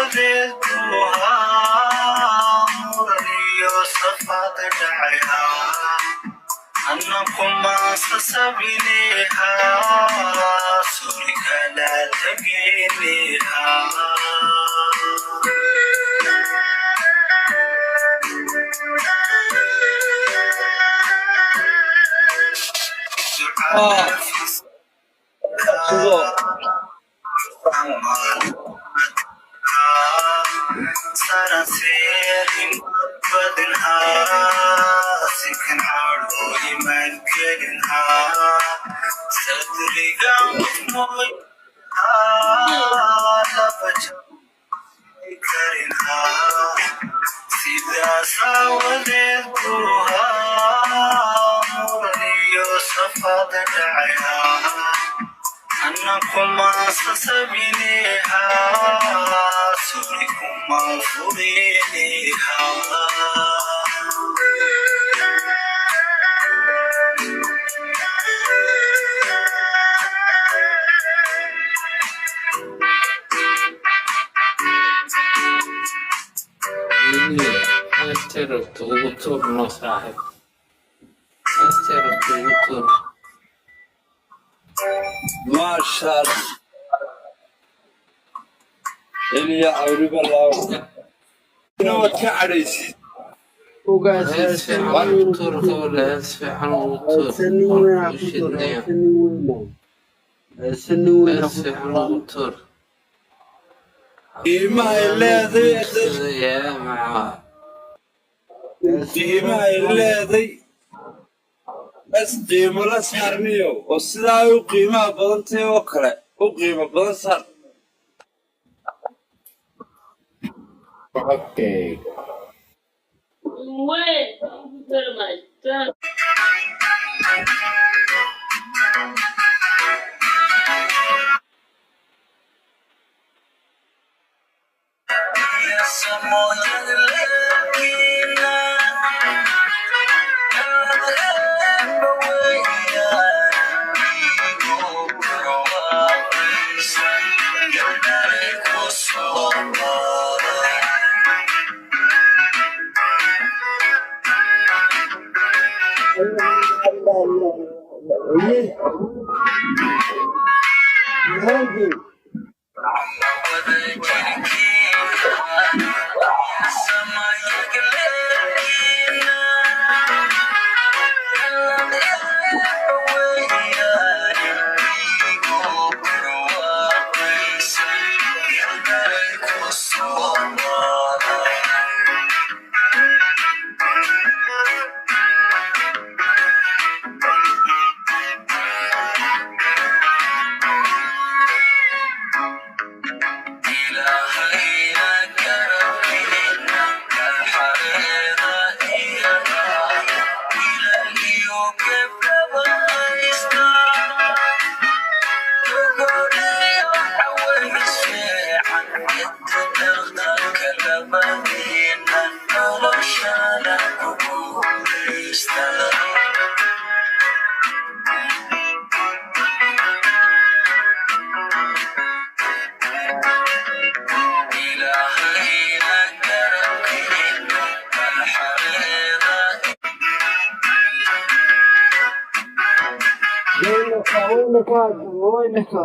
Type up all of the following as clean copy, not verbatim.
aawadeed buu ahaa muran iyo safaad dhacay, anna kumaasasabiniha, suri kala taginiha. Sugo. Sidaas aawadeed buu ahaa muran iyo safaad dhacay, anna kumaasasabiniha, suri kuma furiniha. Heestay rabto ugu tuur noo saaxiib. Heestay rabto ugu tuur. Maasha Allah. Ilya awriba laaw. Waad ka cadhaysid. Ugaas. Hees fiican ugu tuur gabadha, hees fiican ugu tuur. Heese nin Waan weyn ha kuu ku tuur. shidnaya. Heese nin weyna, heese nin weyn ha Hees ku fiican tuur. ugu tuur. Qiimaha ay Waan leeday guursadayaa macaa. Heese nin qiimaha ay leeday bas qiimo la saarniyo oo sidaa u qiimaha badan tahay oo kale u qiimo badan saar. Okay. Wait, thank you very much. Thank Hangi. Waynaka, waynaka, waynaka.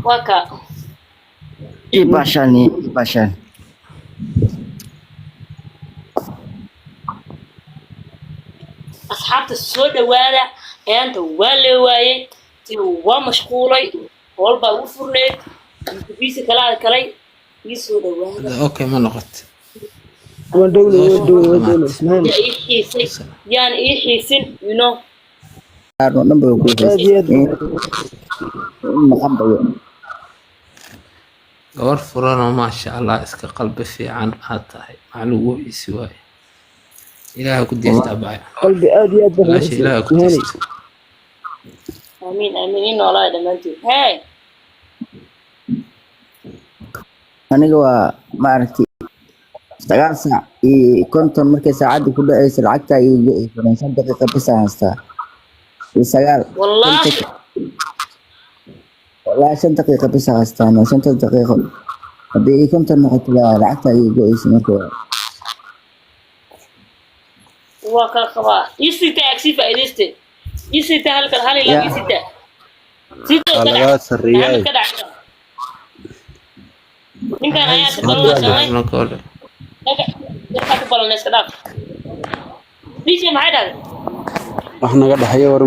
Waa kaa. Ii baashaan, ii baashaan. Asxaabta, soo dhawaada. Ayaanta waa lee waayey, waa mashquulay, hool baa ugu furneyd, biisi kalaa kalay. Ii soo dhawaada. Okay, ma noqot. Waan dhowna, waan dhowna, waan dhowna, Ismail. Yaa ii xiisay, yaan ii xiisin. Aarno dhan bay ku Aad iyo aad. maqan bayo. Gabar furanoo, maasha Allah, iska qalbi fiican aad tahay, maxaa lagu xiisi waaye? Ilaaha ku deysta, abaya. Qalbi aad iyo aad baa. Walaasha, Ilaaha ku Ismail. deysta. Aamiin, aamiin. Ii noolaada dhammaantiin hey. Aniga waa maaragtay 9:50 markay saacadda ku dhacaysa lacagta ay iga iibsaneen, 5 daqiiqa bas aan haystaa iyo sagaal. Wallaahi. Wallaahi 5 daqiiqa bas aan haystaa. No, 5-ta daqiiqo haddii ay 50 noqoto waa lacagta ay iga go'aysa marka waa. Waa kala qabaa. Ii sitaa, agsii faa'iidayste. Ii sitaa halkan hal ilaa ii sitaa sitoo Waa ka lagaa dhac. sarreeyay. Maxamed ka dhac. Ninkan ayaa ka balanay. Nagole. Dadkaa ku balanay, iska dhaaf. DJ, maxay dhahday? Wax naga dhexeeya war.